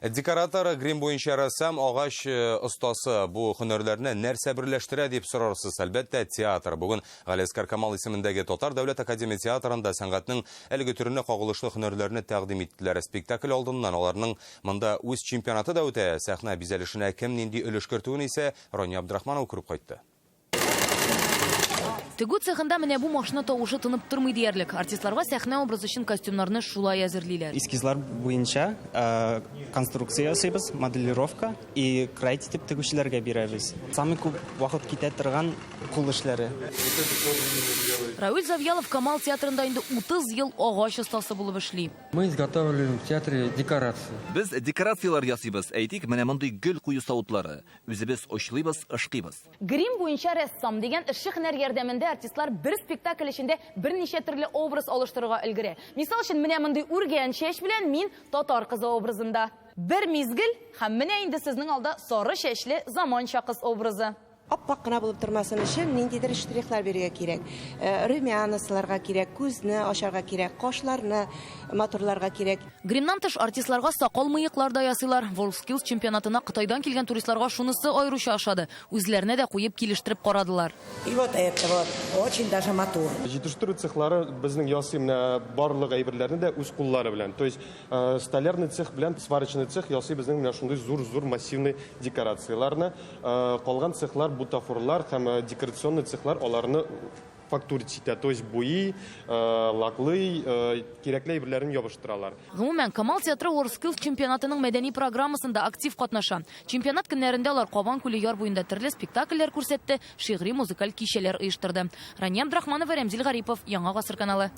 Декоратор, грим буенча рәссам, агач э, остасы бу һөнәрләрне нәрсә берләштерә дип сорарсыз. Әлбәттә, театр. Бүген Галиәсгар Камал исемендәге Татар дәүләт академия театрында сәнгатьнең әлеге төренә кагылышлы һөнәрләрне тәкъдим иттеләр. Спектакль алдыннан аларның монда үз чемпионаты да үтә. Сәхнә бизәлешенә кем нинди өлеш кертүен исә Рания Абдрахманова күреп кайтты. Тегү цехында менә бу машина тавышы тынып тормый диярлек. Артистларга сәхнә образы өчен костюмнарны шулай әзерлиләр. Эскизлар буенча э, конструкция ясыйбыз, моделировка и крайт итеп тегүчеләргә бирәбез. Самый күп вакыт китә торган кул эшләре. Равил Завьялов Камал театрында инде 30 ел агач остасы булып эшли. Мы изготавливаем в театре декорации. Без декорацияләр ясыйбыз. Әйтик, менә мондый гөл кую савытлары. Үзебез очлыйбыз, ышкыйбыз. Грим буенча рәссам дигән эшче һөнәр ярдәмендә артистлар бер спектакль эчендә берничә төрле образ алыштырырга өлгерә. Мисал өчен, менә мондый үргән чәч белән мин татар кызы образында. Бер мизгел һәм менә инде сезнең алда сары чәчле заманча кыз образы. Ап-ак кына булып тормасын өчен ниндидер штрихлар бирергә кирәк. Э, румяна сыларга кирәк, күзне ачарга кирәк, кашларны матурларга кирәк. Гримнан тыш артистларга сакал-мыеклар да ясыйлар. WorldSkills чемпионатына Кытайдан килгән туристларга шунысы аеруча ошады. Үзләренә дә куеп килештереп карадылар. И вот это вот очень даже матур. Җитештерү цехлары безнең ясый менә барлык әйберләрне дә үз куллары белән. То есть э, столярный цех белән сварочный цех ясый безнең менә шундый зур-зур массивный декорацияләрне. Э, калган цехлар бутафорлар һәм э, декорационный цехлар аларны фактурить итә, то есть буи, э, лаклый, кирәкле әйберләрен ябыштыралар. Гомумән, Камал театры WorldSkills чемпионатының мәдәни программасында актив катнаша. Чемпионат көннәрендә алар Кабан күле яр буенда төрле спектакльләр күрсәтте, шигъри музыкаль кичәләр оештырды. Рания Абдрахманова, Рәмзил Гарипов, Яңа гасыр каналы.